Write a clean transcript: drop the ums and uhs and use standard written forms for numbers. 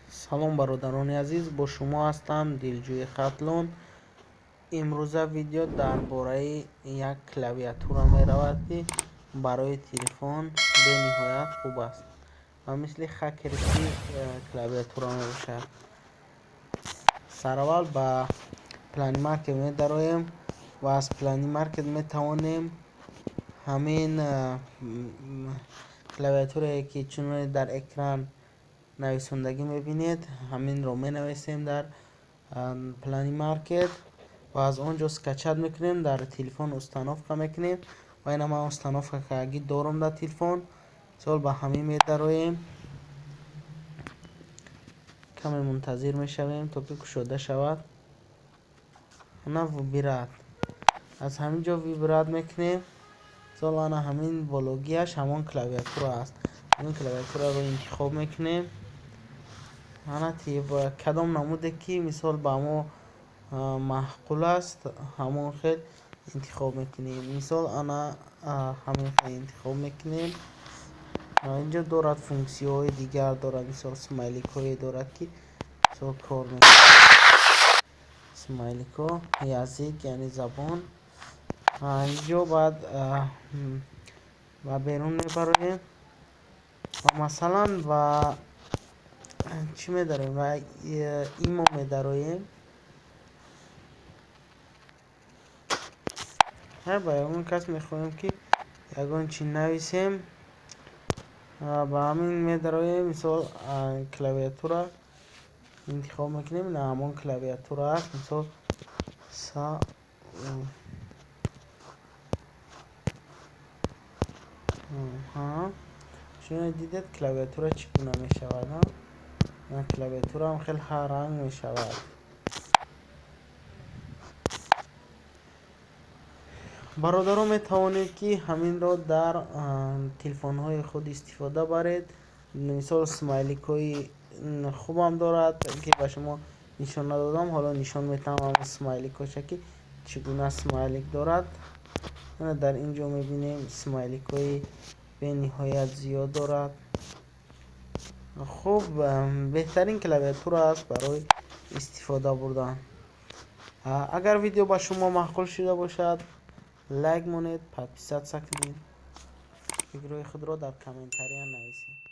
Салом, бародарони азиз, бо шумо ҳастам Дилҷӯи Хатлон. Имрӯза видео дар бораи як клавиатура меравад, ки барои телефон бениҳоят хуб аст ва мисли хакерский клавиатура мебошад. Сараввал ба Плани Маркет медароем ва аз Плани Маркет метавонем ҳамин клавиатурае, ки чуноне дар экран нависондагӣ мебинед, ҳаминро менависем дар Плани Маркет ва аз он ҷо скачать мекунем, дар телефон установка мекунем. Ва ина ман установка кардагӣ дорам дар телефон. Мисол, ба ҳамин медароем, каме мунтазир мешавем, то ки кушода шавад. Ана, выбирать, аз ҳамин ҷо выбирать мекунем. Мисол, ана ҳамин бологиаш ҳамон клавиатура аст. Ҳамин клавиатураро интихоб мекунем. Ана, кадом намуде ки, мисол, ба мо маъқул аст, ҳамон хел интихоб мекунем. Мисол, ана ҳамин хел интихоб мекунем. Инҷо дорад, функсияҳои дигар дорад, мисол, смайликҳое дорад, ки мисол кор мекунад, смайликҳо, язык, яъне забон. Инҷо баъд ба берун мебароем ва, масалан, ба чӣ медароем? Ба имо медароем. Ба ягон кас мехоҳем, ки ягон чӣ нависем, ба ҳамин медароем. Мисол, клавиатура интихоб мекунем. Ина ҳамон клавиатура аст. Мисол, са шумо дидед, клавиатура чӣ гуна мешавад. Клавиатураам хеле ҳарранг мешавад. Бародарон, метавонед, ки ҳаминро дар телефонҳои худ истифода баред. Мисол, смайликҳои хубам дорад, ки ба шумо нишон надодам, ҳоло нишон метаҳам ҳамин смайликҳоша, ки чӣ гуна смайлик дорад. Дар ин ҷо мебинем, смайликҳои бениҳоят зиёд дорад. Хуб, беҳтарин клавиатура аст барои истифода бурдан. Агар видео ба шумо маъқул шуда бошад, лайк монед, подписаться кунед, фикрҳои худро дар комментария нависед.